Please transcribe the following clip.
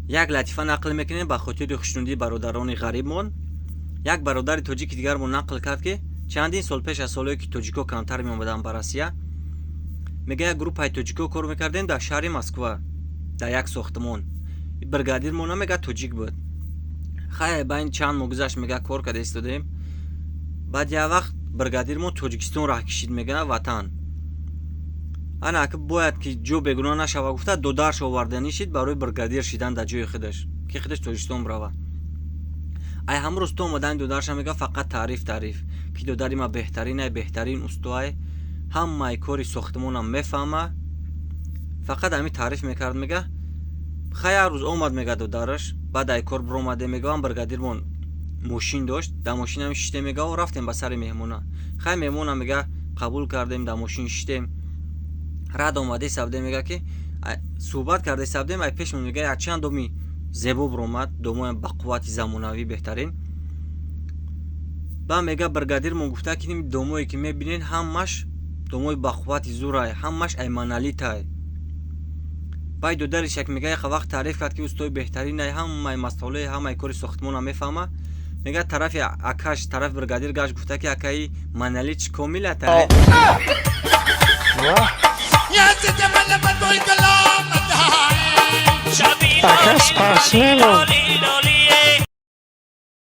Як латифа нақл мекунем ба хотири хушнудии бародарони ғарибмон. Як бародари тоҷики дигармон нақл кард, ки чандин сол пеш, аз солҳое ки тоҷико камтар меомаданд ба Россия, мега, як группаи тоҷико кор мекардем дар шаҳри Москва дар як сохтмон. Бригадирмона, мега, тоҷик буд. Хай, байн чанд моҳ гузашт, мега, кор карда истодаем. Баъд як вақт бригадирмон Тоҷикистон раҳ кишид, мега, ватан. Ана ака, бояд ки ҷо бегуноҳ нашава гуфта, додарш оварда нишид барои бригадир шидан дар ҷои худаш, ки худаш Тоҷикистон бирава. Ай ҳамун рӯз то омадани додарша, мега, фақат таъриф, таъриф, ки додари ма беҳтаринай, беҳтарин устоай, ҳамаи кори сохтмонам мефаҳма, фақат ҳамин таъриф мекард, мега. Хай, як рӯз омад, мега, додараш. Баъд ай кор биромаде, мега, бригадирмон мошин дошт, дар мошинам шиштем, мега, рафтем ба сари меҳмона. Хай, меҳмона, мега, қабул кардем, дар мошин шиштем, рад омаде сабдем, мега, ки суҳбат карде сабдем, ай пешмон, мега, якчанд доми зебо биромад, домоям ба қуввати замонавӣ, беҳтарин. Ба мега, бригадирмон гуфта, ки домое ки мебинед, ҳамаш домои бақуввати зурай, ҳамаш ай монолитай. Бай додариш як, мега, яқа вақт таъриф кард, ки устои беҳтаринай, ҳамаи масолеи, ҳамаи кори сохтмона мефаҳма, мега, тарафи акаш, тарафи бригадир гашт, гуфта, ки акаи монолит чӣ комилатай. Ака спортсмену.